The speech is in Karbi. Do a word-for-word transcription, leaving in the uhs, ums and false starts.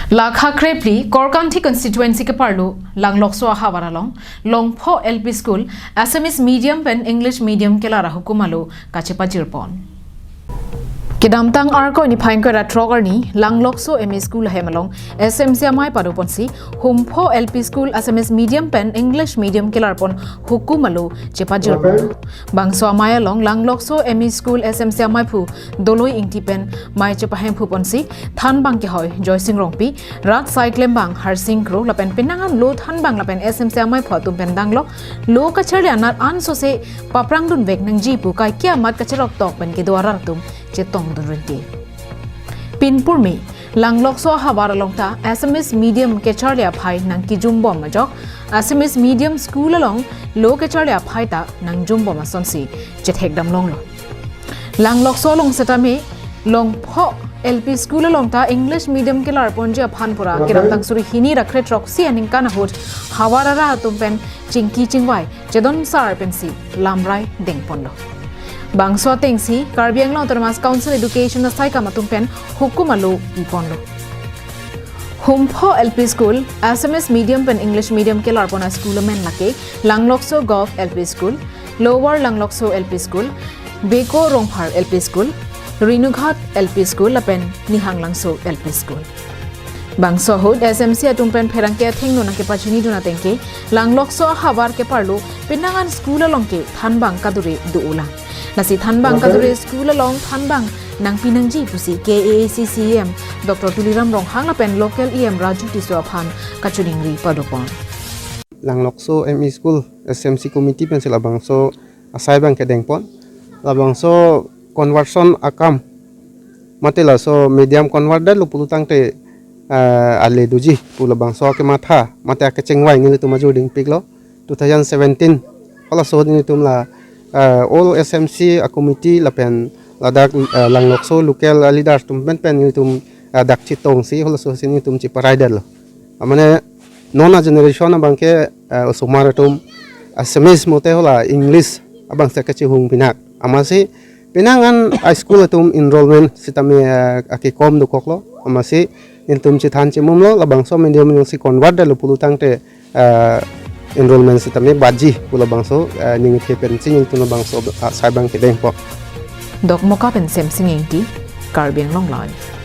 Lakha krephli Korkanthi constituency keparlo Langlokso ahavar along Longpho L P School Assamese medium pen English medium kelar ahukum alo kachepajirpon. Kedamtang Arkoi niphai ingkoi ra throk arni Langlokso M E School ahem along S M C amei padoponsi Humpho L P School Assamese medium pen English medium kelarpon hukum alo chepajirpon. Bangso amei along Langlokso M E School S M C ameiphu Doloi Ingti pen mei chepahemphupon si thanbang kehoi Joysing Rongpi, rat sai klembang Harsing Kro lapen penang an lo thanbang lapen S M C ameiphu atum pen danglok lo kacharli anat ansose paprangdunvek nangji pu kaike amat kacharoktok pen kedo arat atum chetongdun rinti. Pinpurme Langlokso ahavar along ta Assamese medium kecharli aphai nangkijumbom ajok Assamese medium school along lo kecharli aphai ta nangjumbom asonsi chethekdam longlo. Langlokso along setame Longpho L P School along ta English medium kelarponji aphan pura kedamtang suri hini ra kre throksi aningkan ahut havar arat atum pen chingki chingvai chedon sar pensi lamrai dengponlo. Bangso atengsi Karbi Anglong Autonomous Council Education asaikam atum pen hukum alo piponlo. Humpho L P School Assamese medium pen English medium kelarpon aschool amen lake Langlokso Govt L P School, Lower Langlokso L P School, Beko Rongphar L P School, Renughat L P School lapen Nihanglangso L P School. Bangso ahut S M C atum pen pherangke athengno nangkepachinidun atengke Langlokso ahavar keparlo penang an school along ke thanbang kadure do-olang. Lasi thanbang kadure school along thanbang nangpi nangji pusi K A A C C E M Doctor Tuliram Ronghang lapen local E M Raju Tisso aphan kachiningri padopon. Langlokso M E School S M C committee pensi labangso asai abang kedengpon. Labangso conversion akam mate laso medium convert detlo pulotangte, ah, ale doji pu labangso akematha mate akechengvai nelitum ajor dingpiklo two thousand seventeen. Halaso ahut nelitum la, ah, all S M C a committee lapen ladak, ah, Langlokso local, ah, leaders atum pen pen nelitum, ah, dak chetongsi halaso ahutsi nelitum cheparai detlo. Amane non a generation abangke, eh, osomar atum Assamese mate hala English abangsi kachehung pinak. Amatsi penang an a school atum enrollment sitame, eh, akekom dokoklo. Amatsi nelitum chethan chemumlo labangso medium alongsi convert detlo pulotangte, eh, enrollment sitame batji pu labangso, eh, ningthe pensi nelitum labangso, ah, asai abang kedengpo. Dokmoka pen Semsing Ingti, Karbi Anglong Live.